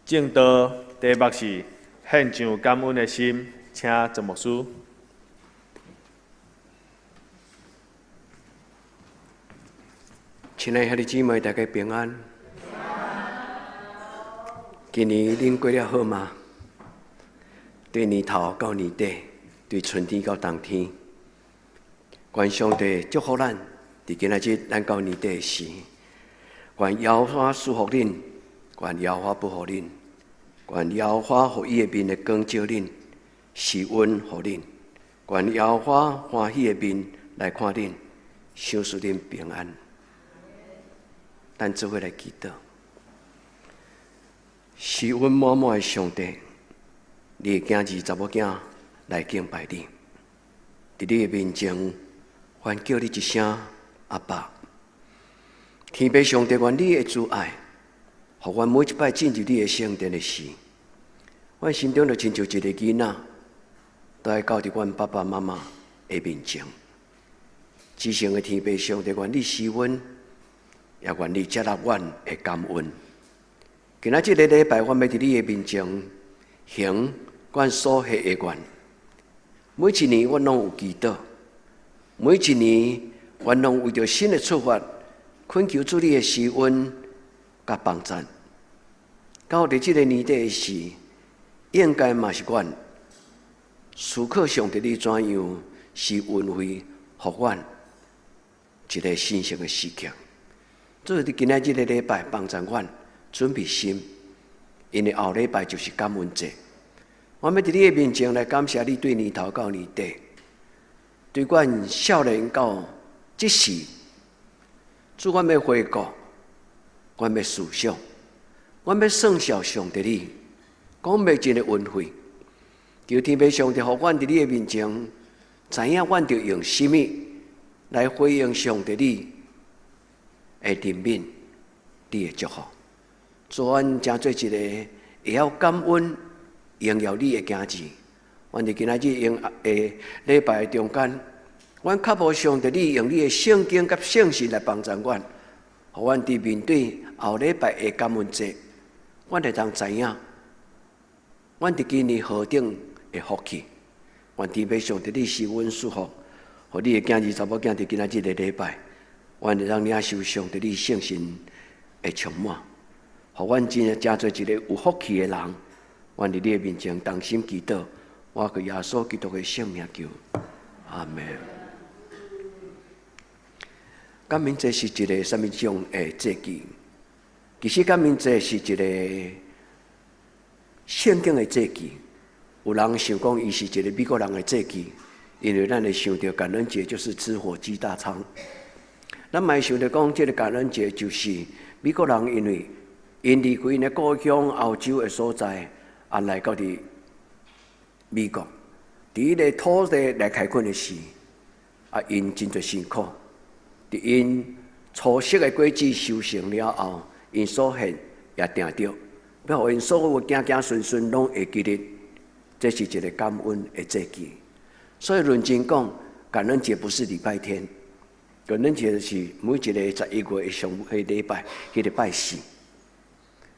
證道題目是獻上感恩的心，請鄭牧師。親愛兄弟姊妹，大家平安。今年恁過得好嗎？對年頭到年底，對春天到冬天，願上帝祝福咱。佇今仔日咱到年底時，願耶和華賜福恁，願耶和華保護恁，願耶和華予伊的面來光照恁，施恩予恁，願耶和華歡喜的面來看恁，賞賜恁平安。咱做伙來祈禱，施恩滿滿的上帝，你的囝兒查某囝來敬拜你，佇你的面前，阮叫你一聲阿爸。天父上帝，願你的慈愛，予阮每一擺進入你的聖殿的時，阮心中就親像一個囡仔，都愛到佇阮爸爸媽媽的面前。至聖的天父上帝，願你施恩，也願你接納阮的感恩。今仔這个禮拜，阮欲佇你的面前行阮所許的願。每一年，阮攏有祈禱；每一年，阮攏為著新的出發，懇求主你的施恩佮幫贊。到佇這个年底的時，應該嘛是阮思考上帝你怎樣施恩惠予阮一个神聖的時刻。主佇今仔這个禮拜幫贊阮準備心，因為後禮拜就是感恩節。我欲佇你的面前來感謝你，對年頭到年底，對阮少年到這時，主，阮欲回顧，阮欲思想，阮欲算數上帝你講袂盡的恩惠。求天父上帝，予阮佇你的面前，知影阮著用啥物來回應上帝你的憐憫，你的祝福。主，阮成做一個會曉感恩、榮耀你的囝兒。阮佇今仔日用的禮拜中間，阮渴慕上帝，你用你的聖經佮聖神來幫助阮，予阮佇面對後禮拜的感恩節，阮會當知影，阮佇今年何等的福氣。願天父上帝你施恩賜福，予你的囝兒查某囝佇今仔日的禮拜，阮會當領受上帝你聖神的充滿，予阮真正成做一個有福氣的人。阮佇你的面前同心祈禱，我靠耶穌基督的聖名求，阿們。感恩節是一個啥物種的節期？其實感恩節是一個聖經的節期。有人想講伊是一個美國人的節期，因為咱會想著感恩節就是吃火雞大餐。咱嘛會想著講，這个感恩節就是美國人因為𪜶離開𪜶的故鄉歐洲的所在，啊來到佇美國，佇彼个土地來開墾的時，啊𪜶真濟辛苦。佇𪜶初熟的果子收成了後，𪜶所獻也定著，欲予𪜶所有的子子孫孫攏會記得，這是一个感恩的節期。所以論真講，感恩節不是禮拜天，感恩節是每一个11月的上個禮拜，彼个拜四。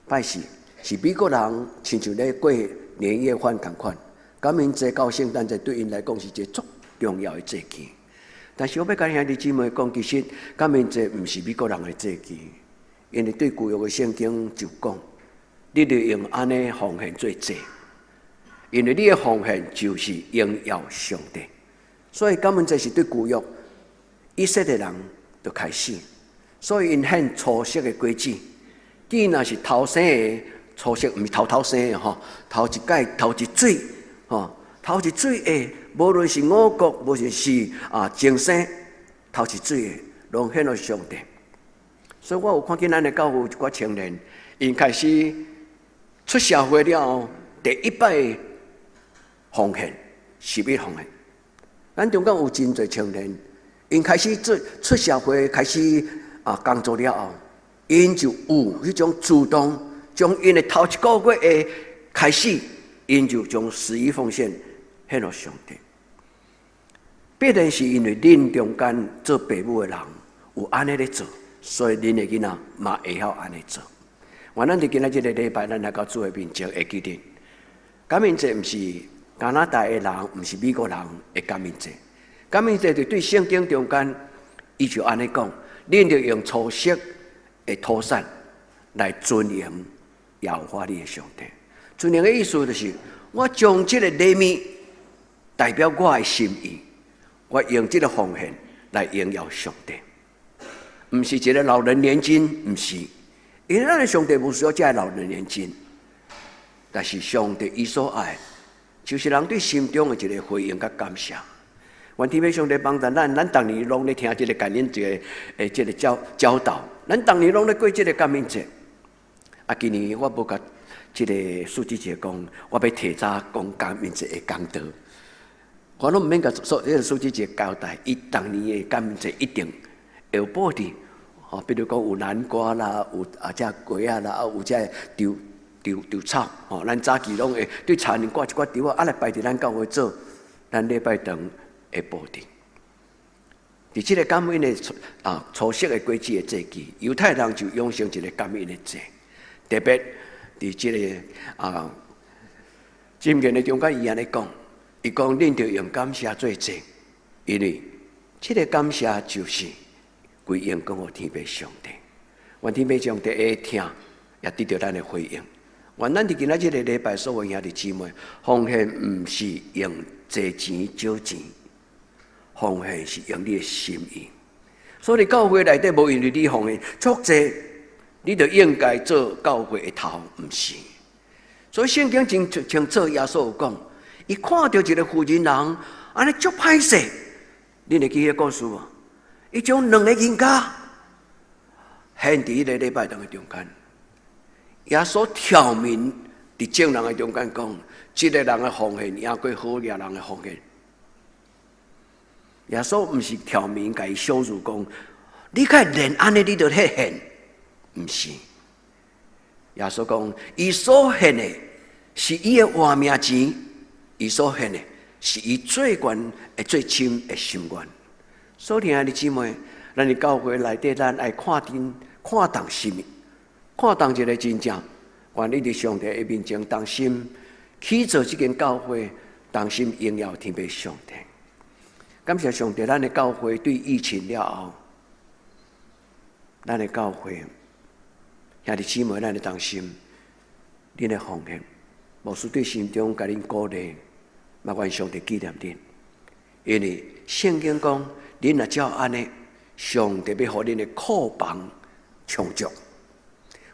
拜四是美國人親像咧過年夜飯仝款，感恩節到聖誕節對𪜶來講是一个足重要的節期。但是我欲共兄弟姊妹講，其實感恩節毋是美國人的節期，因為對舊約的聖經就講，你著用按呢奉獻做祭，因為你的奉獻就是榮耀上帝。所以感恩節是對舊約以色列人就開始，所以𪜶獻初熟的果子，既若是頭生的初熟，毋是頭頭生的吼，頭一擺頭一水吼。頭一水的，無論是五穀，無論是精生，頭一水的，攏獻予上帝。所以我有看見咱的教會有一寡青年，𪜶開始出社會了後，第一擺奉獻，十一奉獻。咱中間有真濟青年，𪜶開始做出社會，開始工作了後，𪜶就有彼種主動，將𪜶的頭一個月的開始，𪜶就將十一奉獻獻予上帝。必然是因為恁中間做爸母的人有按呢咧做，所以恁的囡仔嘛會曉按呢做。願咱佇今仔這个禮拜，咱來到主的面前會記得，感恩節毋是加拿大的人，毋是美國人的感恩節。感恩節就對聖經中間，伊就按呢講，恁著用初熟的土產來尊榮耶和華你的上帝。尊榮的意思就是，我將這个禮物代表我的心意，我用這个奉獻來榮耀上帝。毋是一个老人年金，毋是，因為咱的上帝無需要這个老人年金，但是上帝伊所愛，就是人對心中的一个回應佮感謝。願天父上帝幫助咱，咱逐年攏咧聽這个感恩節的這个教導，咱逐年攏咧過這个感恩節。啊，今年我無共這个蘇姊姐講，我欲提早講感恩節的講道，我攏毋免共所彼个蘇姊姐交代，伊逐年的感恩節一定會有布置，吼，比如講有南瓜啦，有啊這瓜仔啦，啊有這稻稻稻草，吼，咱早期攏會對田裡掛一寡稻仔，啊來擺佇咱教會做，咱禮拜堂的布置。佇這个感恩的啊初熟的果子的節期，猶太人就養成一个感恩的節，特別佇這个啊箴言的中間，伊按呢講，伊講恁著用感謝做祭，因為這个感謝就是歸榮光予天父上帝。願天父上帝會聽，也得著咱的回應。願咱佇今仔這个禮拜所有兄弟姊妹，奉獻毋是用濟錢少錢，奉獻是用你的心意。所以教會內底無因為你奉獻足濟，你就應該做教會的頭，毋是。所以聖經真清楚，耶穌有講，伊看著一个婦人人按呢足歹勢，恁會記彼个故事無？伊將兩个銀角獻佇彼个禮拜堂的中間。耶穌挑明佇眾人的中間講，這个人的奉獻贏過好額人的奉獻。耶穌毋是挑明共伊羞辱講，你較會練按呢，你就去獻，毋是。耶穌講，伊所獻的是伊的活命錢，伊所獻的是伊最懸的、最深的心願。所以，親愛的姊妹，咱佇教會內底，咱愛看重、看重什物？看重一个真正，願你佇上帝的面前同心去做這間教會，同心榮耀天父上帝。感謝上帝，咱的教會對疫情了後，咱的教會兄弟姊妹，咱的同心，恁的奉獻，牧師對心中共恁鼓勵，嘛願上帝紀念恁，因為聖經講，恁若照按呢，上帝欲予恁的庫房充足。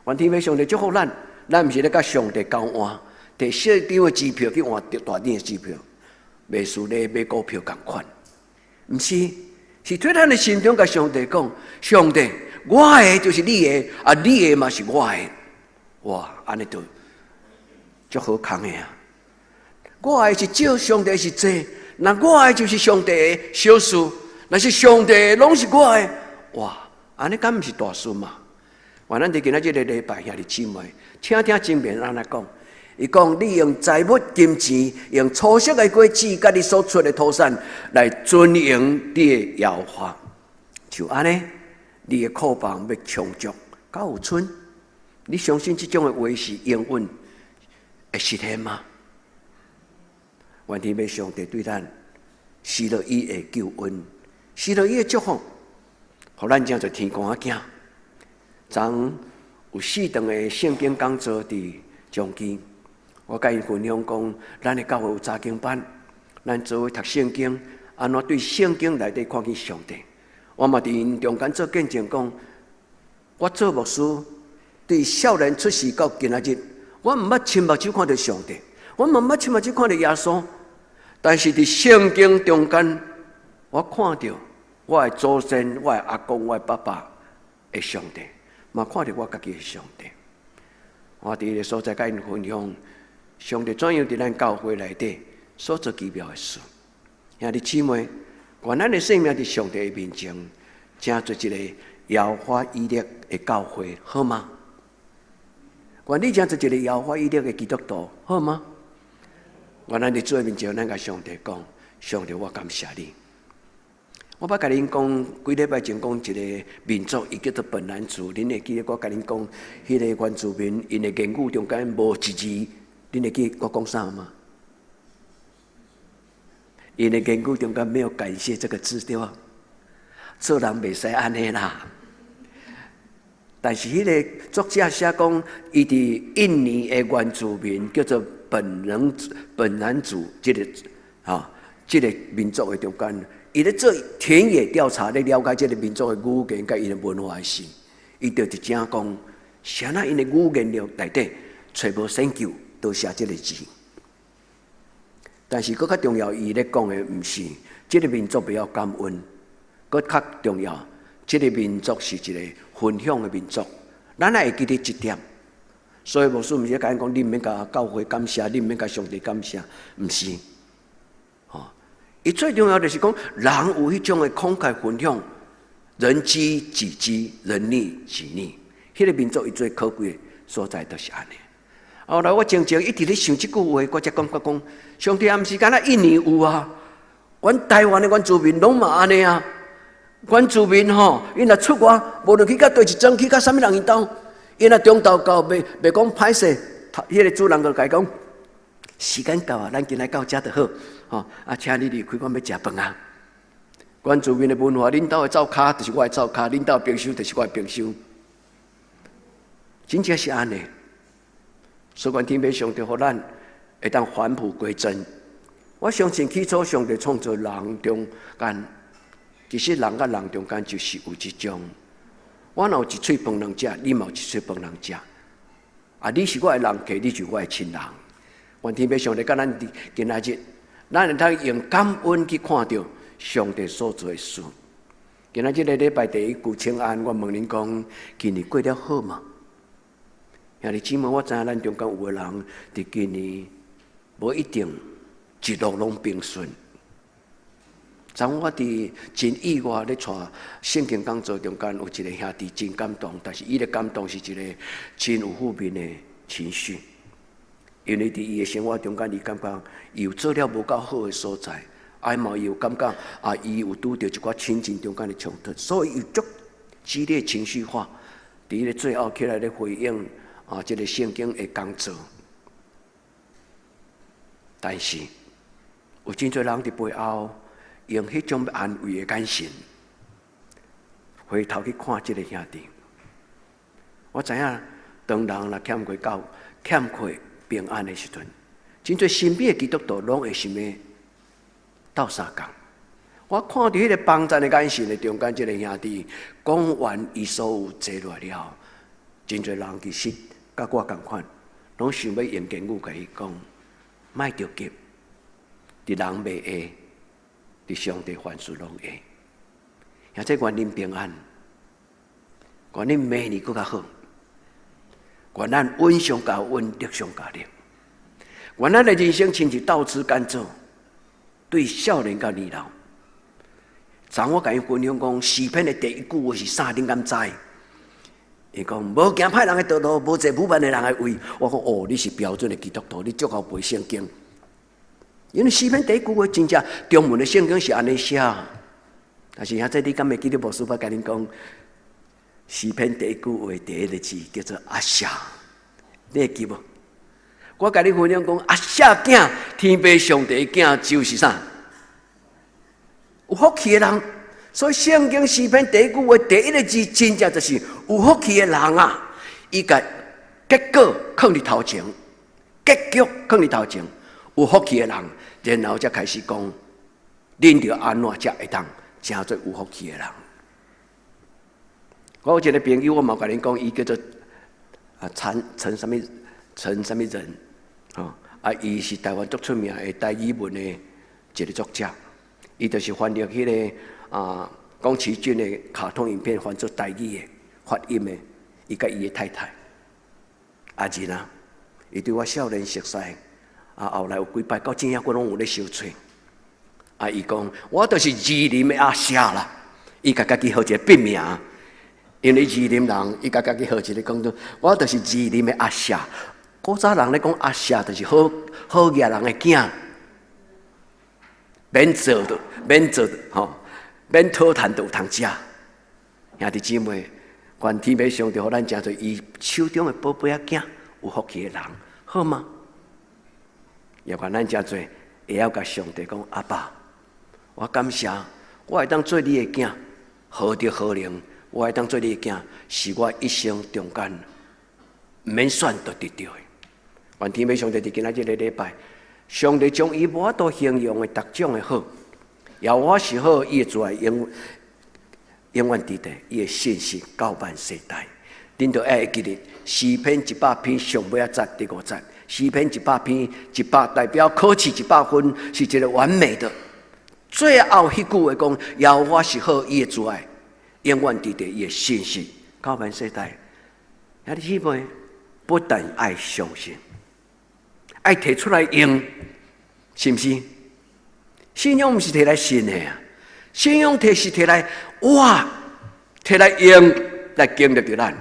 願天父上帝祝福咱，咱毋是咧共上帝交換，提細張的支票去換大張的支票，袂輸咧買股票仝款，毋是，是對咱的心中共上帝講，上帝，我的就是你的，啊，你的嘛是我的，哇，按呢就足好康的啊！我的是少，上帝是濟，若我的就是上帝的小事，若是上帝的攏是我的，哇，按呢敢毋是大事嘛？願咱佇今仔這个禮拜，兄弟姊妹，請聽箴言按呢講，伊講你用財物、金錢，用初熟的果子，佮你所出的土產來尊榮你的耶和華，就按呢，你的庫房欲充足，敢有賰。你相信這種的話是永遠會實現嗎？願天父上帝對咱施了伊的救恩，施了伊的祝福，予咱成做天公仔囝。昨有四場的聖經講座佇彰基，我共𪜶分享講，咱的教會有查經班，咱做伙讀聖經，按怎對聖經內底看見上帝。我嘛佇𪜶中間做見證講，我做牧師，對少年出世到今仔日，我毋捌親目睭看著上帝，我嘛毋捌親目睭看著耶穌，但是佇聖經中間，我看著我的祖先、我的阿公、我的爸爸的上帝。嘛看著我家己的上帝，我佇彼个所在共𪜶分享，上帝怎樣佇咱教會內底所做奇妙的事。兄弟姊妹，願咱的生命佇上帝的面前，成做一个耶和華以勒的教會，好嗎？願你成做一个耶和華以勒的基督徒，好嗎？願咱佇主的面前，咱共上帝講：上帝，我感謝你。我捌共恁講，幾禮拜前講一个民族，伊叫做本南族。恁會記得我共恁講，彼个原住民𪜶的言語中間無一字，恁會記我講啥嗎？𪜶的言語中間沒有感謝這個字，對無？做人袂使按呢啦。但是彼个作者寫講，伊佇印尼的原住民叫做本南族，這个民族的中間，伊咧做田野調查，咧了解這个民族的語言佮𪜶的文化時，伊就直正講，啥那𪜶的語言內底揣無 thank you，多謝這个字。但是閣較重要，伊咧講的毋是這个民族袂曉感恩，閣較重要，這个民族是一个分享的民族。咱也會記得這點。所以牧師毋是共恁講，你毋免共教會感謝，你毋免共上帝感謝，毋是。吼，伊最重要就是講，人有彼種的慷慨分享，人飢己飢，人溺己溺。彼个民族伊最可貴的所在就是按呢。後來我靜靜一直咧想這句話，我才感覺講，上帝也毋是干焦印尼有啊，阮台灣的原住民攏嘛按呢啊。原住民吼，𪜶若出外，無論去到佗一莊，去到啥物人𪜶兜，𪜶若中晝到，袂袂講歹勢，彼个主人就共伊講，時間到啊，咱今仔到遮就好，吼啊，請你離開，阮欲食飯啊。原住民的文化，恁兜的灶跤就是我的灶跤，恁兜的冰箱就是我的冰箱，真正是按呢。所以，天父上帝予咱會當返璞歸真。我相信起初上帝創造人中間，其實人佮人中間就是有這種。我若有一喙飯通食，你嘛有一喙飯通食。啊，你是我的人客，你就是我的親人。願天父上帝佮咱今仔日，咱會當用感恩去看著上帝所做的事。今仔這个禮拜第一句請安，我問恁講，今年過了好嗎？兄弟姊妹，我知影咱中間有的人佇今年無一定一路攏平順。昨昏我佇真意外咧帶聖經講座中間有一个兄弟真感動，但是伊的感動是一个真有負面的情緒，因為佇伊的生活中間，伊感覺伊有做了無夠好的所在，啊嘛伊有感覺啊，伊有拄著一寡親情中間的衝突，所以伊足激烈情緒化，佇彼个最後起來咧回應啊，這个聖經的講座。但是有真濟人佇背後用彼種安慰的眼神，回頭去看這个兄弟。我知影，當人若欠缺教、欠缺平安的時陣，真濟身邊的基督徒攏會想欲鬥相共。我看著彼个幫贊的眼神的中間，這个兄弟講完伊所有坐落來了，真濟人其實佮我仝款，攏想欲用言語共伊講，莫著急，佇人袂會，佇上帝凡事攏會。兄弟願恁平安，願恁明年閣較好，願咱穩上加穩，力上加力。願咱的人生親像倒吃甘蔗，對少年到年老。昨我共𪜶分享講，詩篇的第一句話是啥？恁敢知？伊講無行歹人的道路，無坐愚頑的人的位。我講哦，你是標準的基督徒，你足𠢕背聖經。因為詩篇第一句話真正中文的聖經是按呢寫，但是兄弟你敢會記得牧師捌共恁講，詩篇第一句話第一个字叫做阿舍，你會記無？我共你分享講，阿舍囝，天父上帝的囝就是啥？有福氣的人，所以聖經詩篇第一句話第一个字，真正就是有福氣的人啊！伊共結果囥佇頭前，結局囥佇頭前，有福氣的人，然後才開始講，恁著按怎才會當成做有福氣的人。我有一个朋友，我嘛共恁講，伊叫做啊陳陳啥物陳啥物人，吼啊，伊是台灣足出名的台語文的一个作者。伊就是翻譯彼个啊宮崎駿的卡通影片翻做台語的發音的，伊佮伊的太太阿仁啊，伊對我少年熟似，啊後來有幾擺到這遐，我攏有咧相揣。啊，伊講我就是士林的阿舍啦，伊共家己號一个筆名，因為士林人，伊共家己號一个講做，我就是士林的阿舍。古早人咧講阿舍，就是好好額人的囝。免做的，免做的，吼！免討趁都有通食。兄弟姊妹，願天父上帝予咱成做伊手中的寶貝仔囝，有福氣的人，好嗎？也願咱成做會曉共上帝講：阿爸，我感謝我會當做你的囝，何德何能？我會當做你的囝，是我一生中間毋免選都得著的。願天父上帝佇今仔這个禮拜，上帝將伊無法度形容的逐種的好，耶和華是好，伊的慈愛永永遠佇佇，伊的信實到萬世代。恁著愛會記得詩篇100篇上尾仔節第五節，詩篇一百篇一百代表考試100分，是一個完美的。最後彼句話講，耶和華是好，伊的慈愛永遠佇佇，伊的信實到萬世代。兄弟姊妹，不但愛相信，愛提出來用，是毋是？信仰毋是提來信的啊，信仰提是提來哇，提來用來經歷著咱。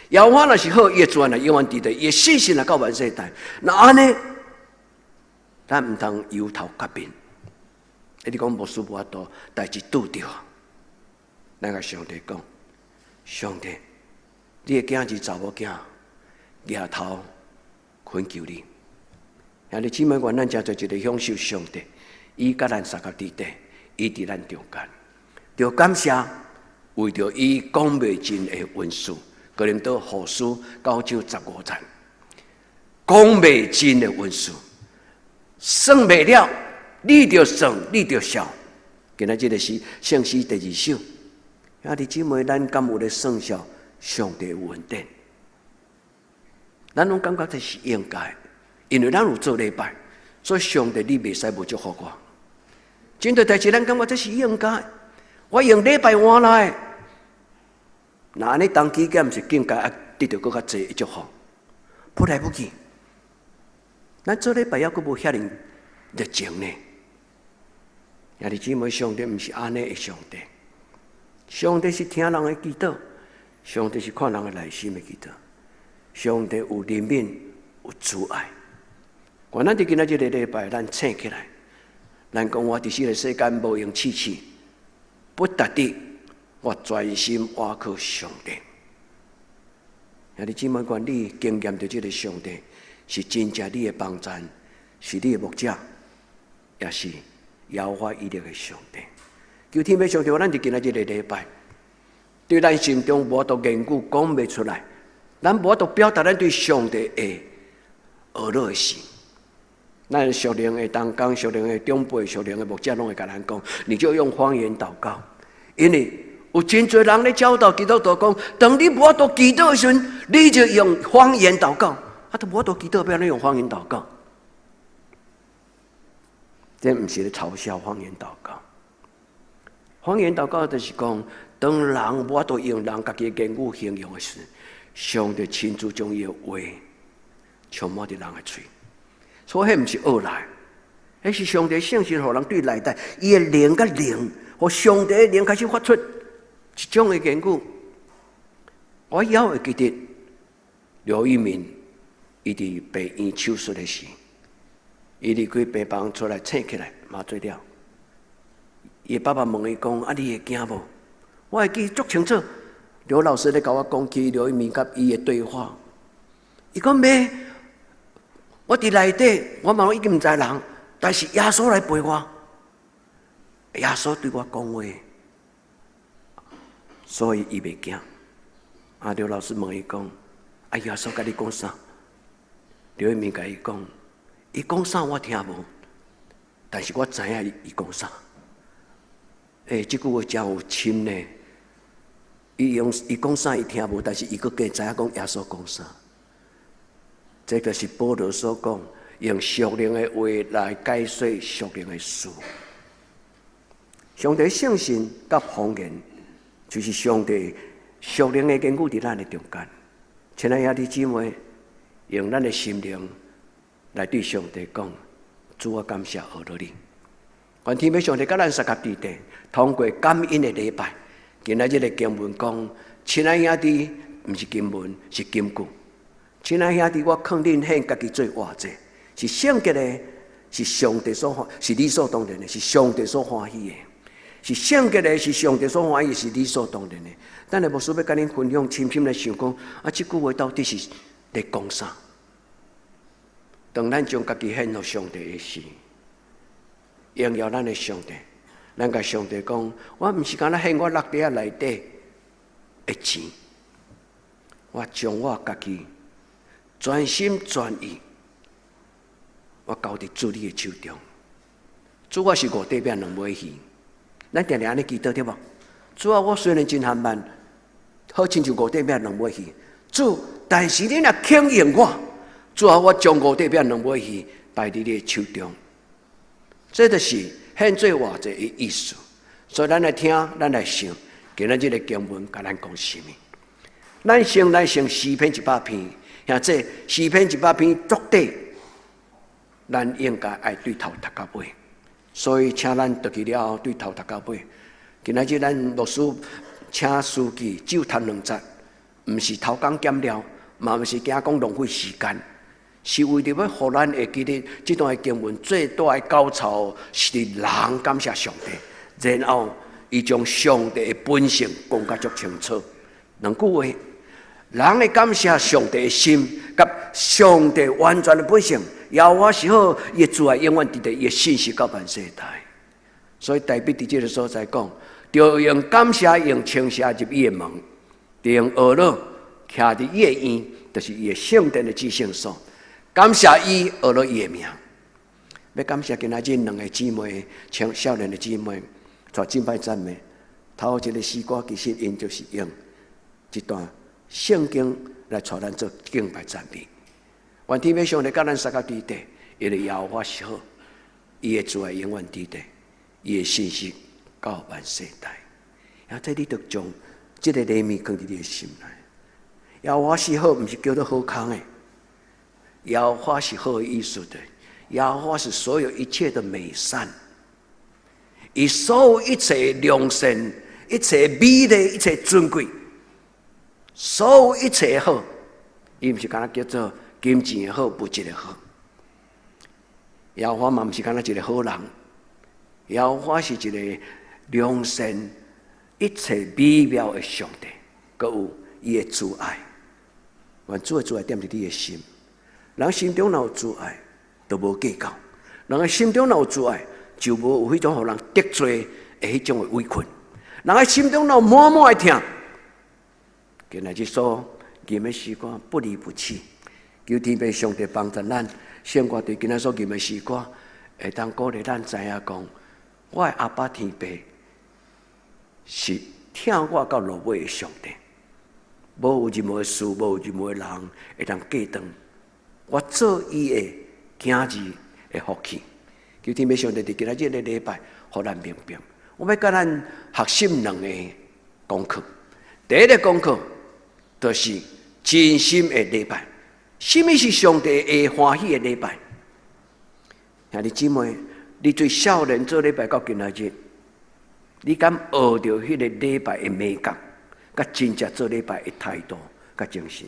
耶和華若是好，伊的慈愛永遠佇佇，伊的信實來到萬世代。若按呢，咱毋通油頭革面。你講牧師無法度，代誌拄著，咱共上帝講：上帝，你的囝兒查某囝，舉頭懇求你。兄弟姊妹，願咱成做一個享受上帝，伊佮咱相佮佇佇，伊佇咱中間，著感謝為著伊講袂盡的恩賜，哥林多後書9章15節，講袂盡的恩賜，算袂了，你著算，你著笑。今仔這个是聖詩第二首，兄弟姊妹，咱敢有咧算數上帝有恩典？咱攏感覺這是應該，因為咱有做禮拜，所以上帝你袂使無祝福我。真濟代誌，咱感覺這是應該，我用禮拜換來。若按呢當起敢毋是更加愛得著閣較濟的祝福？噗來噗去，咱做禮拜猶閣無遐爾熱情呢。兄弟姊妹，上帝毋是按呢的上帝，上帝是聽人的祈禱，上帝是看人的內心的祈禱。上帝有憐憫，有慈愛。願咱佇今仔這个禮拜，咱醒起來，咱講我佇這個世間無用試試，不值得我專心倚靠上帝。兄弟姊妹，願你經驗著這个上帝是真正你的幫贊，是你的牧者，也是耶和華以勒的上帝。求天父上帝，咱佇今仔這个禮拜，對咱心中無法度言語講袂出來，咱無法度表達咱對上帝的呵咾的心。咱屬靈的同工、屬靈的長輩、屬靈的牧者，攏會共咱講，你就用方言禱告，因為有真濟人咧教導基督徒講，當你無法度祈禱的時陣，你就用方言禱告。啊，都無法度祈禱，欲按怎用方言禱告？這毋是咧嘲笑方言禱告。方言禱告就是講，當人無法度用人家己的言語形容的時，上帝親自將伊的話充滿佇人的喙。所以，彼毋是學來，彼是上帝聖神，予人對內底，伊的靈佮靈，予上帝的靈開始發出一種的言語。我猶會記得劉玉敏，伊佇病院手術的時，伊離開病房出來醒起來，麻醉了。伊爸爸問伊講：啊，你會驚無？我會記足清楚。劉老師咧共我講起劉玉敏佮伊的對話，伊講袂，我佇內底，我嘛已經毋知人，但是耶穌來陪我，耶穌對我講話，所以伊袂驚。啊，劉老師問伊講：啊，耶穌共你講啥？劉玉敏共伊講：伊講啥我聽無，但是我知影伊講啥。欸，這句話真有深呢。伊用伊講啥伊聽無，但是伊閣加知影講耶穌講啥。這就是保羅所講，用屬靈的話來解說屬靈的事。上帝聖神佮方言，就是上帝屬靈的言語佇咱的中間。親愛兄弟姊妹，用咱的心靈來對上帝講：主，我感謝呵咾你。願天父上帝佮咱相佮佇佇，通過感恩的禮拜。今仔這个經文講，親愛兄弟，毋是經文，是金句。親愛兄弟，我勸恁獻家己做活祭，是聖潔的，是上帝所歡，是理所當然的，是上帝所歡喜的。是聖潔的，是上帝所歡喜，是理所當然的。等下牧師欲佮恁分享，深深來想講，啊，這句話到底是咧講啥？當咱將家己獻予上帝的時，榮耀咱的上帝，咱共上帝講，我毋是干焦獻我橐袋仔內底的錢，我將我家己全心全意，我交佇主你的手中。主，我是五塊餅兩尾魚，咱定定按呢祈禱對無？主啊，我雖然真緩慢，好親像五塊餅兩尾魚。主，但是你若肯用我，主啊，我將五塊餅兩尾魚擺佇你的手中。這就是獻做活祭的意思。所以咱來聽，咱來想，今仔日這個經文共咱講啥物？咱先詩篇一百篇，兄弟詩篇一百篇足短，咱應該愛對頭讀到尾。所以，請咱轉去了後，對頭讀到尾。今仔日咱牧師請司機只有讀兩節，毋是偷工減料，嘛毋是驚講浪費時間，是為著欲予咱會記得這段經文最大的高潮是佇人感謝上帝，然後伊將上帝的本性講甲足清楚。兩句話，人的感謝上帝的心，佮上帝完全的本性。耶和華是好，伊的慈愛永遠佇咧，伊的信實到萬世代。所以大衛佇這个所在講，著用感謝，用稱謝入伊的門，著用呵咾徛佇伊的院，就是伊的聖殿的至聖所。感謝伊，呵咾伊的名。欲感謝今仔日兩个姊妹，青少年的姊妹，帶敬拜讚美。頭一个詩歌，其實𪜶就是用這段聖經來帶咱做敬拜讚美。願天父上帝佮咱相佮佇咧，因為耶和華是好，伊的慈愛永遠佇咧，伊的信實到萬世代。啊，這你著將這個禮物放佇你的心內。耶和華是好，毋是叫做好康的。耶和華是好的意思的，耶和華是所有一切的美善，伊所有一切良善、一切美麗、一切尊貴，所有一切好，伊毋是干焦叫做金錢的好、物質的好。耶和華嘛毋是干焦一个好人，耶和華是一个良善、一切美妙的上帝，閣有伊的慈愛。願主的慈愛踮佇你的心，人心中若有慈愛，就無計較；人的心中若有慈愛，就無有彼種予人得罪的彼種的委屈。人的心中若有滿滿的疼，今仔日所吟的詩歌不離不棄，求天父上帝幫助咱，聖歌對今仔所吟的詩歌，會當鼓勵咱知影講，我的阿爸天父是疼我到落尾的上帝，無有任何事，無有任何人會當隔斷我做伊的囝兒的福氣。求天父上帝佇今仔日個禮拜，予咱明白。我欲共咱學習兩个功課。第一个功課就是真心的禮拜。啥物是上帝會歡喜的禮拜？兄弟姊妹，你對少年做禮拜到今仔日，你敢學著彼个禮拜的美感，佮真正做禮拜的態度、佮精神？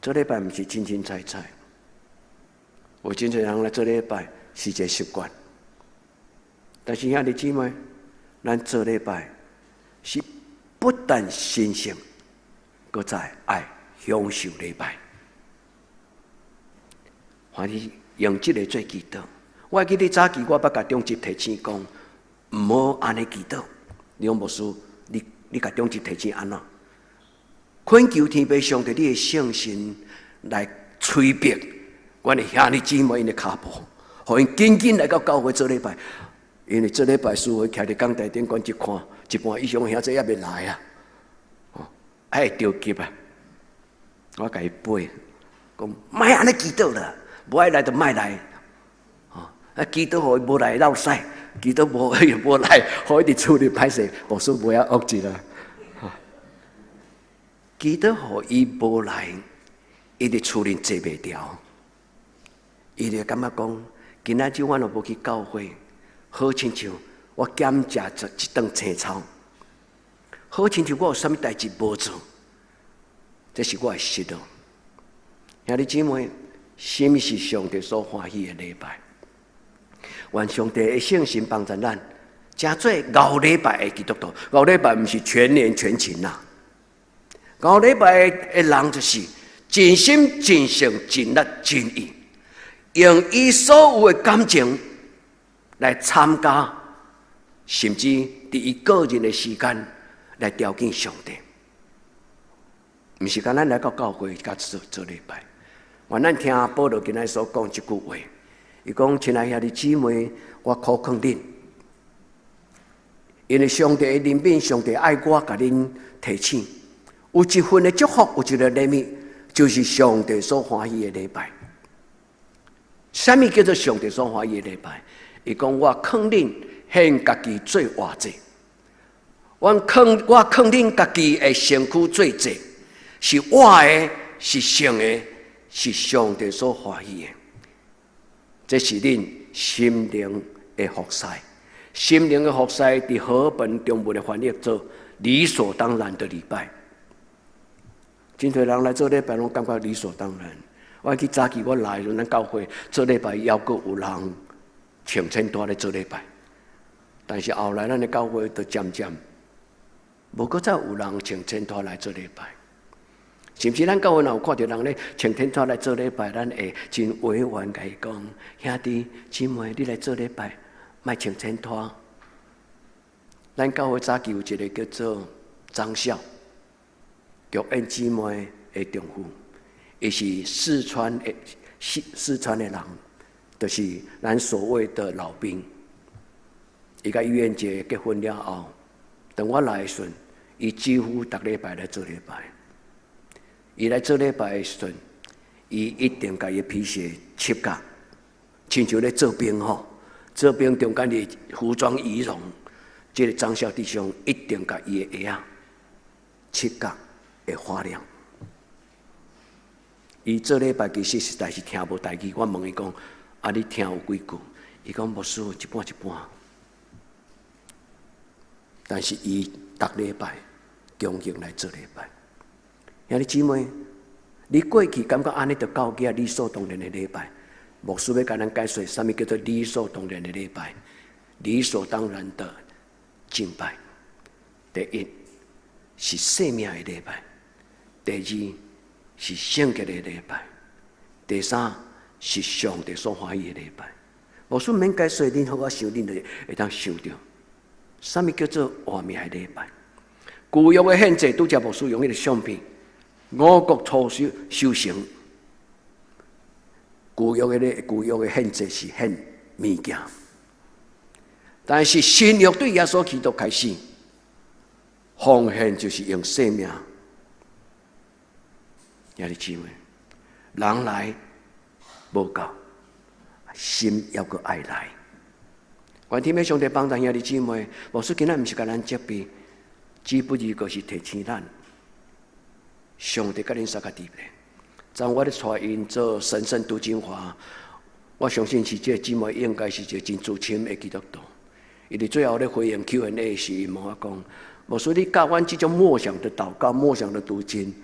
做禮拜毋是凊凊彩彩，有真濟人來做禮拜是一个習慣，但是兄弟姊妹，咱做禮拜是不但神聖，閣再愛享受禮拜。歡喜用這个做祈禱。我會記得早期我捌共長執提醒講，毋好按呢祈禱。你講牧師，你共長執提醒按怎？懇求天父上帝，你的聖神來催逼阮的兄弟姊妹𪜶的跤步，予𪜶緊緊來到教會做禮拜。因為做禮拜師會徛佇講台頂懸一看，一半以上兄弟猶未來啊，哦，愛會著急啊！我共伊背，講莫按呢祈禱啦，無愛來就莫來，哦，啊祈禱予伊無來落屎，祈禱無伊無來，予伊佇厝裡歹勢，牧師袂曉惡一啦。祈禱予伊無來，伊佇厝裡坐袂牢，伊就感覺講，今仔日我若無去教會，好親像我減食一頓青草，好親像我有啥物代誌無做，這是我的失落。兄弟姊妹，啥物是上帝所歡喜的禮拜？願上帝的聖神幫助咱，成做熬禮拜的基督徒。熬禮拜毋是全年全勤啦，熬禮拜的人就是盡心盡性盡力盡意，用伊所有的感情來參加，甚至佇伊個人的時間來朝見上帝。毋是干咱來到教會佮做做禮拜。願咱聽保羅今仔所講這句話，伊講：親愛兄弟姊妹，我苦勸恁，因為上帝的憐憫，上帝愛我，共恁提醒，有一份的祝福，有一个禮物，就是上帝所歡喜的禮拜。啥物叫做上帝所歡喜的禮拜？伊講我勸恁獻家己做活祭，我勸恁家己的身軀做祭，是活的，是聖的，是上帝所歡喜的。這是恁心靈的服侍，心靈的服侍佇和本中文的翻譯做理所當然的禮拜。真濟人來做禮拜，攏感覺理所當然。我記早期我來時陣，咱教會做禮拜，猶閣有人穿衬拖咧做禮拜。但是後來咱的教會就漸漸無閣再有人穿衬拖來做禮拜。甚至咱教會若有看著人咧穿衬拖來做禮拜，咱會真委婉共伊講：兄弟姊妹，你來做禮拜，莫穿衬拖。咱教會早期有一个叫做張孝玉燕姊妹的丈夫，伊是四川的人，就是咱所謂的老兵。伊佮玉燕姐結婚了後，當我來的時陣，伊幾乎逐禮拜來做禮拜。伊來做禮拜的時陣，伊一定共伊皮鞋拭甲，親像咧做兵吼，做兵中間的服裝儀容，這个張孝弟兄一定共伊的鞋仔拭甲會發亮。伊做禮拜其實實在是聽無台語，我問伊講：啊，你聽有幾句？伊講牧師一半一半。但是伊逐禮拜強行來做禮拜。兄弟姊妹，你過去感覺按呢就夠額理所當然的禮拜，牧師欲共咱解說，啥物叫做理所當然的禮拜？理所當然的敬拜。第一是生命的禮拜，第二是聖潔的禮拜，第三是上帝所歡喜的禮拜。牧師毋免解說，恁好好想，恁就會當想著，啥物叫做活命的禮拜？舊約的獻祭，拄才牧師用彼个相片。五穀初收收成，舊約的獻祭是獻物件，但是新約對耶穌基督開始，奉獻就是用生命。兄弟姊妹，人來無夠，心猶閣愛來。願天父上帝幫助兄弟姊妹，牧師今仔毋是共咱責備，只不過是提醒咱。上帝佮恁相佮佇咧，當我咧帶𪜶做神聖讀經法，我相信是這个姊妹應該是一個真資深的基督徒。伊佇最後咧回應 Q&A 時，伊問我講：牧師，你教阮這種默想的禱告、默想的讀經，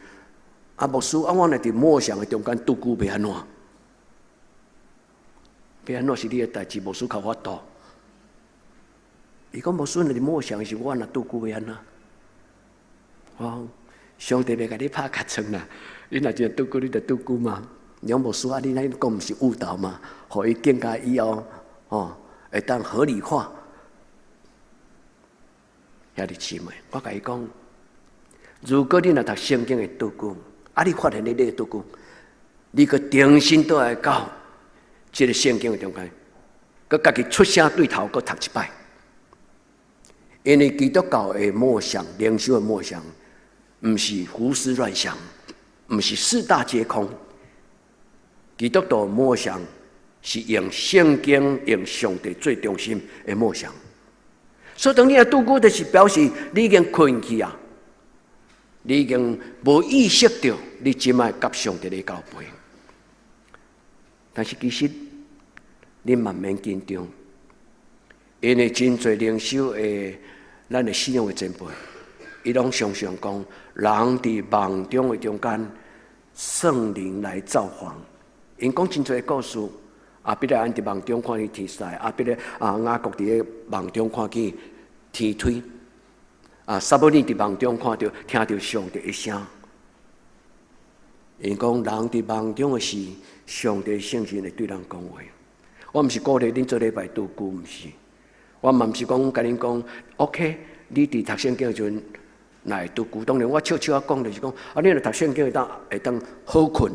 啊，牧師，啊，我若佇默想的中間拄久欲按怎？欲按怎是你的代誌，牧師較有法度。伊講牧師，若佇默想時，我若拄久欲按怎？哦。上帝袂共你拍尻川啦，你若真拄久，你就拄久嘛。楊牧師啊，你按呢講毋是誤導嗎？予伊更加以後，哦，會當合理化。兄弟姊妹，我共伊講，如果你若讀聖經的拄久，啊，你發現你咧拄久，你閣重新倒來到這个聖經的中間，閣家己出聲對頭閣讀一擺。因為基督教的默想、靈修的默想，毋是胡思亂想，毋是四大皆空。基督徒默想是用聖經、用上帝做中心的默想。所以當你若拄久，就是表示你已經睏去啊，你已經無意識著你這擺佮上帝咧交陪。但是其實你嘛免緊張，因為真濟靈修的咱的信仰的前輩，伊攏常常講，人佇夢中的中間，聖靈來造訪。𪜶講真濟故事，亞伯拉罕佇夢中看見天使，亞伯拉啊雅各佇個夢中看見天梯，啊撒母耳佇夢中看著聽著上帝的聲。𪜶講人佇夢中的時，上帝聖神會對人講話。我毋是鼓勵恁做禮拜拄久，毋是。我嘛毋是講共恁講，OK，你佇讀聖經的時陣，若會拄久。當然我笑笑仔講就是講，啊，你若讀聖經會當好睏，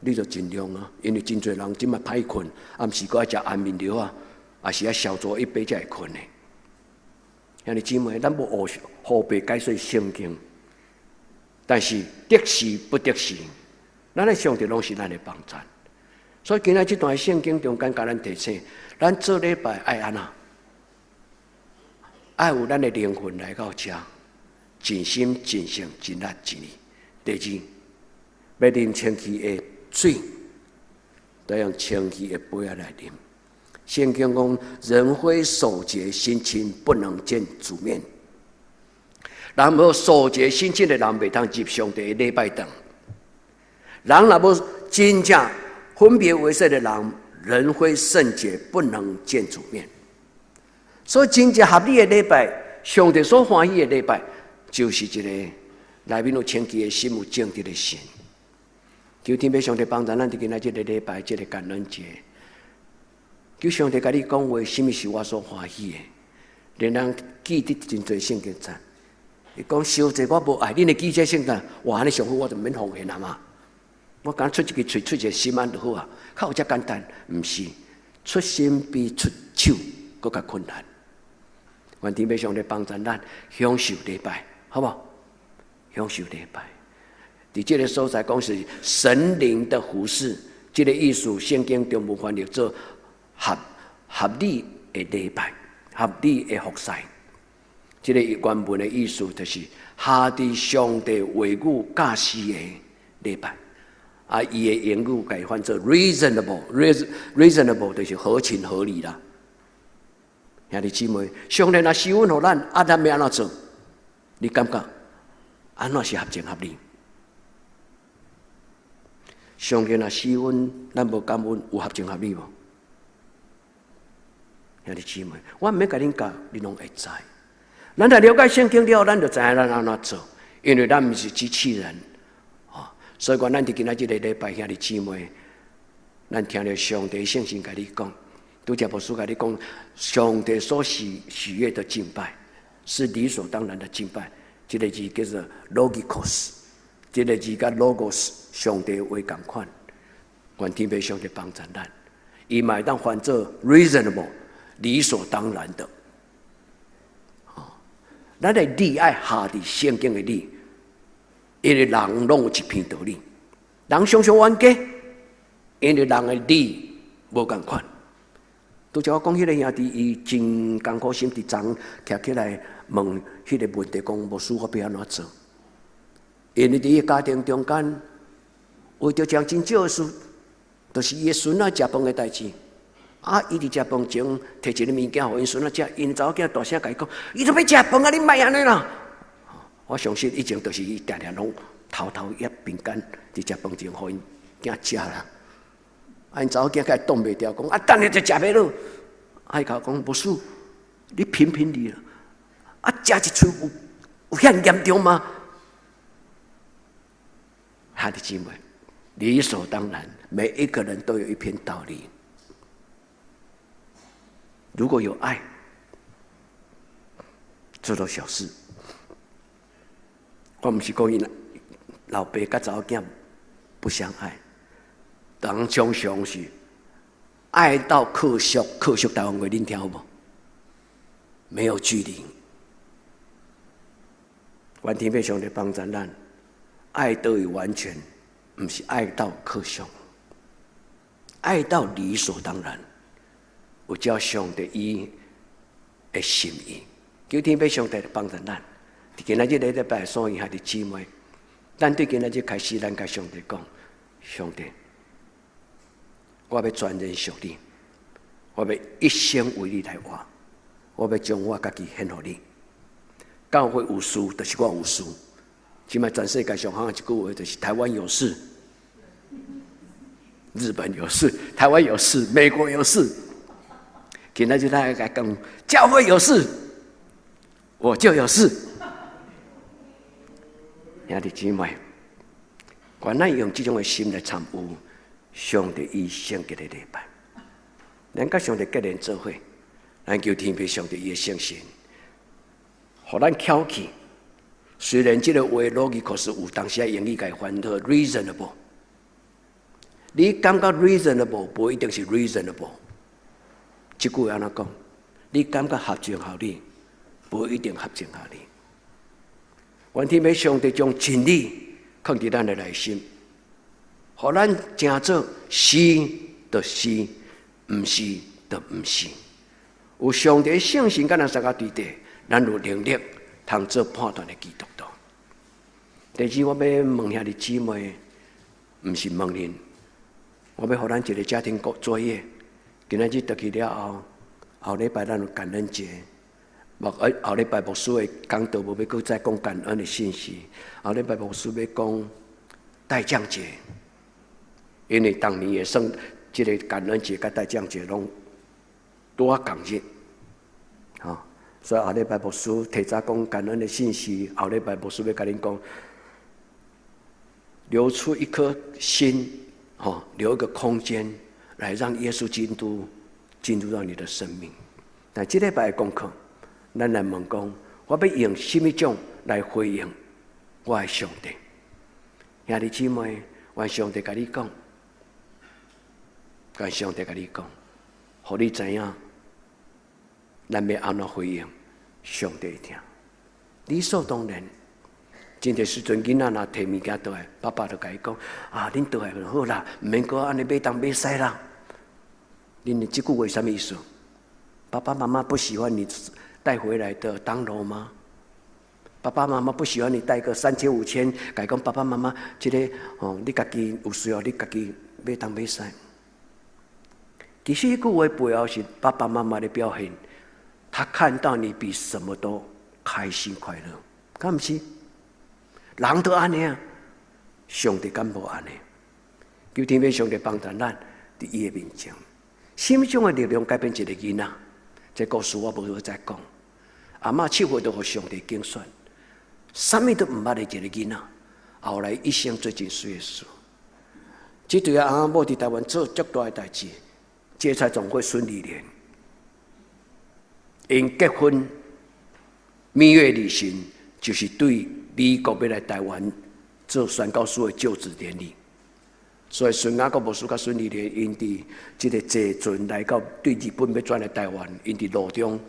你就盡量啊，因為真濟人這馬歹睏，暗時閣愛食安眠藥啊，抑是愛小酌一杯才會睏的。兄弟姊妹，咱無烏白解說聖經，但是得時不得時，咱的上帝攏是咱的幫贊。所以今仔這段聖經中間共咱提醒，咱做禮拜愛按怎？愛有咱的靈魂來到遮，盡心、盡性、盡力、盡意。第二，欲啉清氣的水，都用清氣的杯仔來啉。聖經講：人非守潔心清，不能見主面。人無守潔心清的人，袂當入上帝的禮拜堂。人若無真正分別為聖的人，人非聖潔，不能見主面。所以真正合理的禮拜，上帝所歡喜的禮拜，就是一個內面有清氣的心，有正直的心。求天父上帝幫助咱，佇今仔這個禮拜，這個感恩節，求上帝共你講話，啥物是我所歡喜的？令人記得真濟聖經節。伊講燒祭我無愛，恁會記這聖經？哇，按呢上好，我就毋免奉獻啊嘛。我敢出一支喙，出一個心按就好啊，較有遮簡單？毋是，出心比出手閣較困難。願天父上帝幫助咱享受禮拜，好無？享受禮拜。佇這個所在講是神靈的服侍，這個意思聖經中文翻譯做合理的禮拜，合理的服侍。這個原文的意思就是合佇上帝話語教示的禮拜。啊，伊的英語共伊翻做 reasonable，reasonable 就是合情合理啦。兄弟姊妹，上帝若施恩予咱，啊，咱欲按怎做？你感覺按怎是合情合理？上帝若施恩，咱無感恩，有合情合理無？兄弟姊妹，我毋免共恁教，恁攏會知。咱若了解聖經了後，咱就知影咱按怎做，因為咱毋是機器人。所以講，咱佇今仔這個禮拜，兄弟姊妹，咱聽著上帝聖神共你講，拄才牧師共你講，上帝所喜悅的敬拜，是理所當然的敬拜。這個字叫做 logikos，這個字佮 logos 上帝話仝款。願天父上帝幫助咱，伊嘛會當翻做 reasonable，理所當然的。咱的理愛合佇聖經的理。因為人攏有一片道理，人常常冤家，因為人的理無仝款。拄才我講彼個兄弟，伊真艱苦心，佇昨徛起來問彼個問題，講牧師我欲按怎做？因為佇伊家庭中間，為著一項真少的事，就是伊的孫仔食飯的代誌。啊，伊佇食飯前提一个物件予𪜶孫仔食，𪜶查某囝大聲共伊講：伊都欲食飯啊，你莫按呢啦！我相信以前就是伊定定攏偷偷挹餅乾佇食飯前予𪜶囝食啦。啊，𪜶查某囝較擋袂牢，講啊，等下就食袂落。啊，伊共我講，牧師，你評評理啦。啊，食一喙有遐嚴重嗎？兄弟姊妹，理所當然，每一個人都有一篇道理。如果有愛，這都小事。我毋是講𪜶老爸佮查某囝不相愛，人常常是愛到可惜，可惜台灣話恁聽有無？沒有距離。願天父上帝幫助咱，愛得以完全，毋是愛到可惜，愛到理所當然，有照上帝伊的心意，求天父上帝幫助咱。今仔日禮拜，所有兄弟姊妹，咱對今仔日開始，咱共上帝講：上帝，我欲全然屬你，我欲一生為你來活，我欲將我家己獻予你。教會有事，就是我有事。這擺全世界上夯一句話，就是台灣有事。日本有事，台灣有事，美國有事。今仔日咱來講，教會有事，我就有事。兄弟姊妹，願咱用這種的心來參與上帝伊聖潔的禮拜。咱佮上帝結連做伙，咱求天父上帝伊的聖神，予咱巧氣。雖然這个話邏輯可是有當時英語共翻做 reasonable，你感覺 reasonable 無一定是 reasonable。這句話按怎講？你感覺合情合理，無一定合情合理。願天父上帝將真理藏佇咱的內心，予咱成做是就是，毋是就毋是。有上帝聖神佮咱相佮對齊，咱有能力通做判斷的基督徒。第二，我欲問兄弟姊妹，毋是問恁，我欲予咱一个家庭作業。今仔日轉去了後，後禮拜咱有感恩節，後禮拜牧師的講道無欲閣再講感恩的信息。後禮拜牧師欲講待降節，因為當年也算這个感恩節佮待降節攏拄仔仝日，吼，所以後禮拜牧師提早講感恩的信息，後禮拜牧師欲共恁講，留出一顆心，吼，留一個空間，來讓耶穌基督進入到你的生命。但這禮拜的功課，咱來問講，我欲用啥物種來回應我的上帝？兄弟姊妹，願上帝共你講，願上帝共你講，予你知影，咱欲按怎回應上帝聽？理所當然，真濟時陣囡仔若提物件倒來，爸爸就共伊講：啊，恁倒來就好啦，毋免閣按呢買東買西啦。恁的這句話啥物意思？爸爸媽媽不喜歡你帶回來的當勞嗎？爸爸媽媽不喜歡你帶個三千五千，共伊講爸爸媽媽，這个哦，你家己有需要，你家己買東買西。其實這句話背後是爸爸媽媽的表現，他看到你比什麼都開心快樂，敢毋是？人都按呢啊，上帝敢無按呢？求天父上帝幫助咱佇伊的面前，啥物種的力量改變一个囡仔？這故事我無愛再講。阿嬤7歲就予上帝揀選，啥物都毋捌的一个囡仔，後來一生做真媠的事。這對翁仔某佇台灣做足大的代誌，芥菜種會孫理蓮，𪜶結婚蜜月旅行，就是對美國欲來台灣做宣教師的就職典禮。所以孫雅各牧師佮孫理蓮，𪜶佇這个坐船來到對日本欲轉來台灣，𪜶佇路中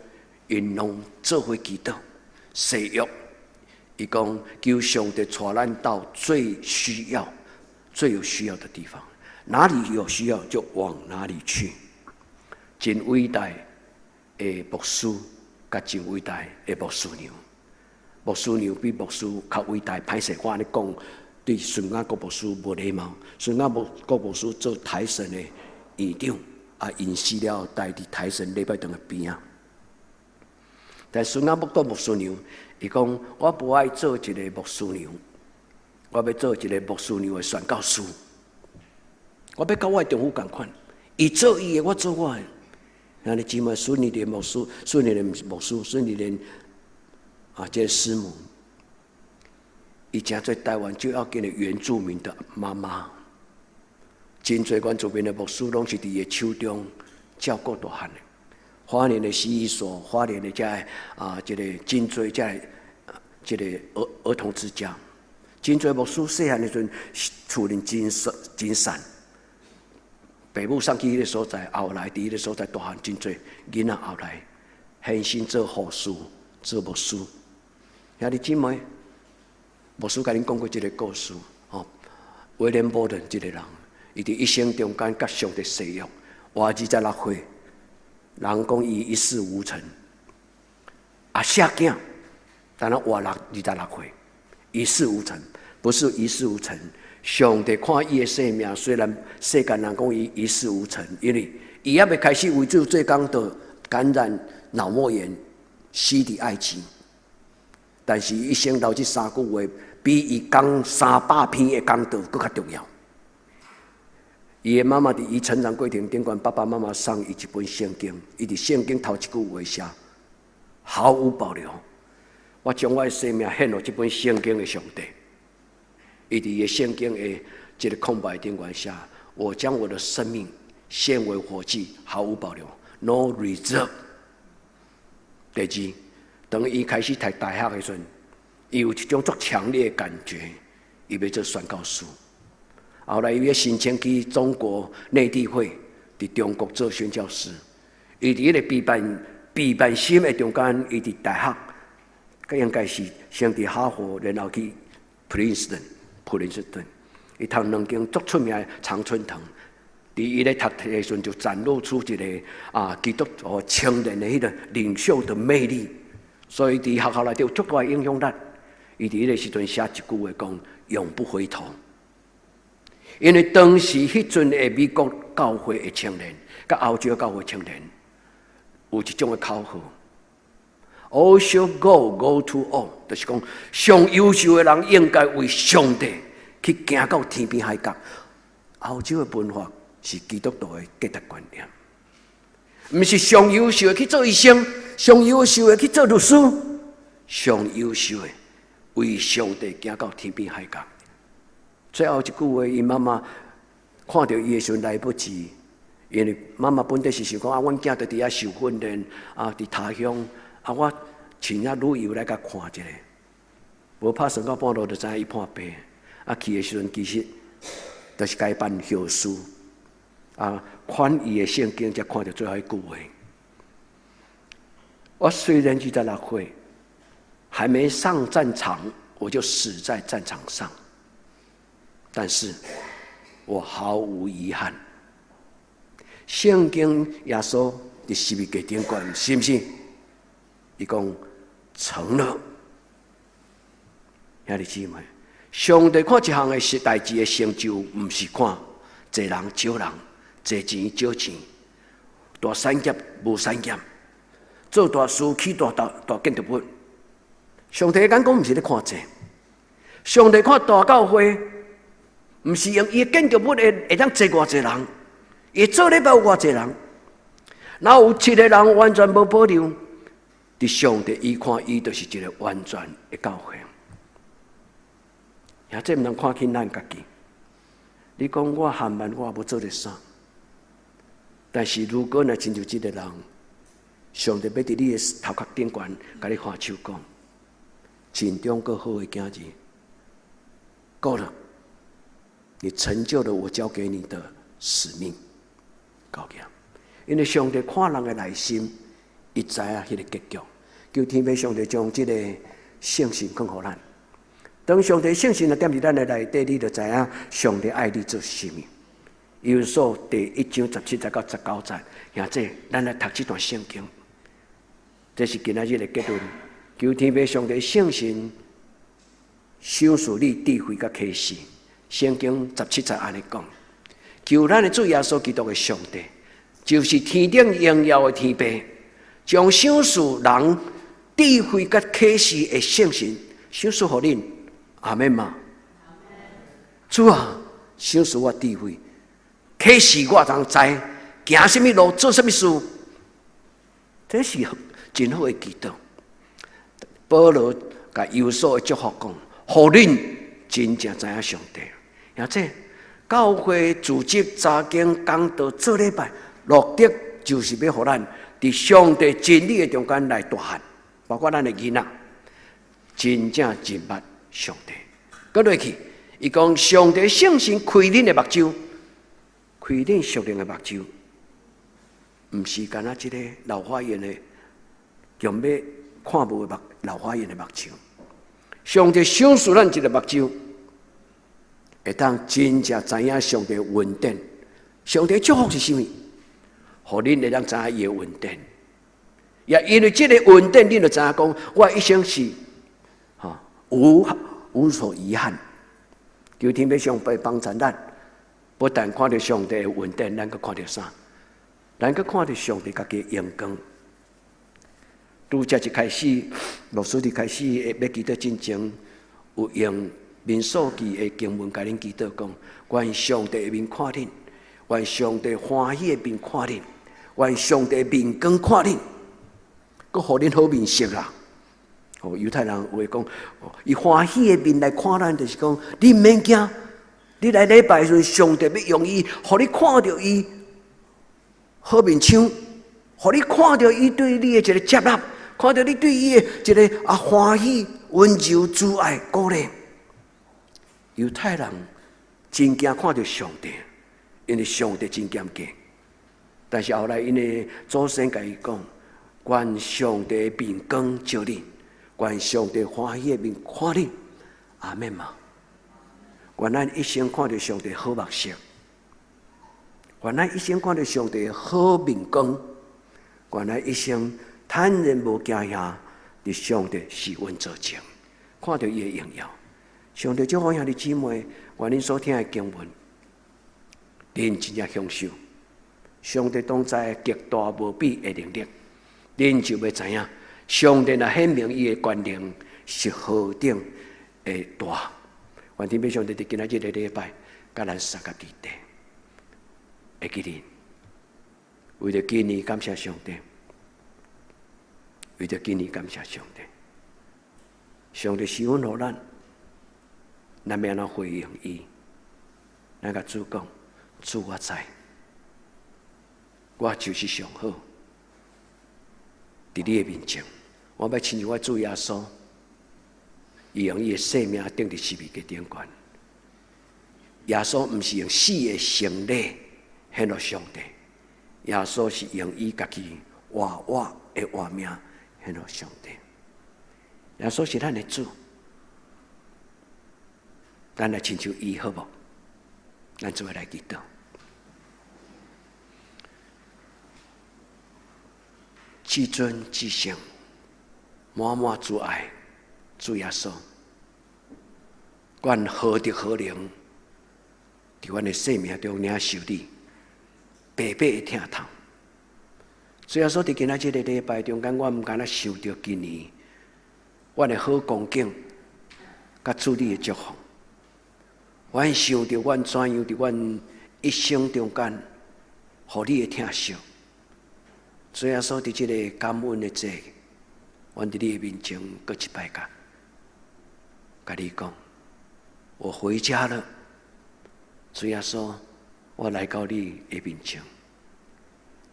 ，𪜶攏做伙祈禱誓約，伊講求上帝帶咱到最需要、最有需要的地方，哪裡有需要就往哪裡去。真偉大的牧師，佮真偉大的牧師娘，牧師娘比牧師較偉大。歹勢，我按呢講，對孫雅各牧師無禮貌。孫雅各牧師做台神的院長，啊，𪜶死了後，待佇台神禮拜堂的邊仔。但孫雅各牧師娘，伊講我無愛做一个牧師娘，我欲做一个牧師娘的宣教師。我欲佮我的丈夫仝款，伊做伊的，我做我的。兄弟姊妹，孫理蓮牧師，孫理蓮毋是牧師，孫理蓮啊，這个師母，伊成做台灣最要緊的原住民的媽媽。真濟原住民的牧師，攏是佇伊的手中照顧大漢的。花蓮的洗衣所，花蓮的這个啊，這個真濟這个這個兒童之家，真濟牧師細漢的時陣，厝裡真散真散。爸母送去彼個所在，後來佇彼個所在大漢真濟囡仔，後來獻身做護士、做牧師。兄弟姊妹，牧師共恁講過這個故事，吼，威廉波頓這個人，伊佇一生中間佮上帝誓約，活26歲，人講伊一事無成，啊，寫囝，但若活26歲，一事無成，不是一事無成。上帝看伊的生命，雖然世間人講伊一事無成，因為伊猶未開始為主做工，就感染腦膜炎，死佇埃及。但是伊一生留這三句話，比伊講300篇的講道閣較重要。伊的媽媽佇伊成長過程頂懸，爸爸媽媽送伊一本聖經，伊佇聖經頭一句話寫：毫無保留，我將我的生命獻予這本聖經的上帝。伊佇伊的聖經的這个空白頂懸寫：我將我的生命獻為火祭，毫無保留，no reserve。第二，當伊開始讀大學的時陣，伊有一種足強烈的感覺，伊欲做宣教師。後來伊欲申請去中國內地會，佇中國做宣教師。伊佇彼个批判心的中間，伊佇大學，應該是先佇哈佛，然後去普林斯頓，普林斯頓。伊讀兩間足出名的常春藤。佇伊咧讀冊的時陣，就展露出一個基督徒青年的彼个領袖的魅力。所以佇學校內底有足大影響力。伊佇彼个時陣寫一句話講：永不回頭。因為當時彼陣的美國教會的青年，佮歐洲教會青年，有一種的口號：All should go, go to all，就是講上優秀的人應該為上帝去行到天邊海角。歐洲的文化是基督徒的價值觀念，毋是上優秀的去做醫生，上優秀的去做律師，上優秀的為上帝行到天邊海角。最後一句話，𪜶媽媽看著伊的時陣來不及，因為媽媽本底是想講啊，阮囝佇遐受訓練啊，佇他鄉啊，我請遐旅遊來共看一下。無拍算到半路就知影伊破病，啊去的時陣其實就是共伊辦後事，啊，翻伊的聖經才看著最後一句話。我雖然26歲，還沒上戰場，我就死在戰場上。但是我毫無遺憾。聖經耶穌佇十字架頂懸，是毋是？伊講成了。兄弟姊妹，上帝看一項的是代誌的成就，毋是看濟人少人，濟錢少錢，大產業無產業，做大事起大大大建築物。上帝的眼光毋是咧看這，上帝看大教會，毋是用伊的建築物會當坐偌濟人，伊做禮拜有偌濟人，若有七个人完全無保留，佇上帝伊看伊就是一个完全的教會。也這毋通看輕咱家己。你講我含慢，我無做得啥。但是如果若親像這个人，上帝欲佇你的頭殼頂懸，共你揮手講，盡忠閣好的囝兒，夠了，你成就了我交給你的使命，夠了。因為上帝看人的內心，伊知影彼个結局。求天父上帝將這个聖神降予咱。當上帝聖神若踮佇咱的內底，你就知影上帝愛你做啥物。以弗所第一章十七節到十九節，兄弟，咱來讀這段聖經。這是今仔日的結論。求天父上帝聖神賞賜你智慧佮啟示。聖經十七節按呢講，求咱的主耶穌基督的上帝，就是天頂榮耀的天父，將賞賜人智慧佮啟示的聖神賞賜予恁。阿們嗎？主啊，賞賜我智慧，啟示我通知行啥物路，做啥物事，這是真好的祈禱。保羅共以弗所的祝福講，予恁真正知影上帝。而且教會組織查經講道做禮拜，目的就是欲予咱佇上帝真理的中間來大漢，包括咱的囡仔，真正認捌上帝。閣落去，伊講上帝聖神開恁的目睭，開恁屬靈的目睭，毋是干焦這个老花眼的，強欲看無的目老花眼的目睭。上帝賞賜咱一个目睭，會當真正知影上帝恩典。上帝祝福是啥物？予恁會當知影伊的恩典。也因為這个恩典，恁就知影講，我一生是無所遺憾。求天父上帝幫助咱，不但看著上帝的恩典，咱閣看著啥？咱閣看著上帝家己的榮光。拄才一開始，牧師佇開始欲祈禱進前，有用民數記的經文共恁祈禱講，願上帝的面看恁，願上帝歡喜的面看恁，願上帝面光看恁，閣予恁好面色啦。哦，猶太人有話講，伊歡喜的面來看咱，就是講你毋免驚，你來禮拜時陣，上帝欲用伊，予你看著伊好面相，予你看著伊對你的一个接納，看著你對伊的一个歡喜、溫柔、慈愛、鼓勵。猶太人真驚看著上帝，因為上帝真嚴格。但是後來，𪜶的祖先共伊講，願上帝面光照你，願上帝歡喜的面看你，阿們嗎？願咱一生看著上帝好目色，願咱一生看著上帝好面光，願咱一生坦然無驚嚇，佇上帝是阮做證，看著伊的榮耀。上帝祝福兄弟姊妹，願恁所聽的經文，恁真正享受。上帝同在極大無比的能力，恁就欲知影，上帝若顯明伊的權能是何等的大。願天父上帝佇今仔日的禮拜，佮咱相佮佇地，會記得，為著今年感謝上帝，為著今年感謝上帝，上帝施恩予咱，咱欲按怎回應伊？咱共主講，主我知，我就是上好，佇你的面前，我欲親像我主耶穌，伊用伊的性命釘佇十字架頂懸。耶穌毋是用死的洗禮獻予上帝，耶穌是用伊家己活活的活命獻予上帝。耶穌是咱的主，咱來親像伊好無？咱做伙來祈禱。至尊至聖，滿滿慈愛，主耶穌，願何德何能，佇阮的生命中領受你白白的疼痛。主耶穌佇今仔這个禮拜中間，我毋敢若想著今年，阮的好光景，佮主你的祝福。阮想著阮怎樣佇阮一生中間，予你的疼惜。主耶穌佇這个感恩的節，阮佇你的面前閣一擺共你講，我回家了。主耶穌，我來到你的面前，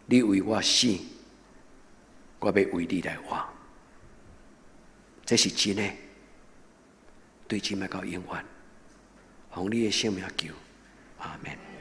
你為我死，我欲為你來活。這是真的，對這擺到永遠，奉你的聖名求，阿們。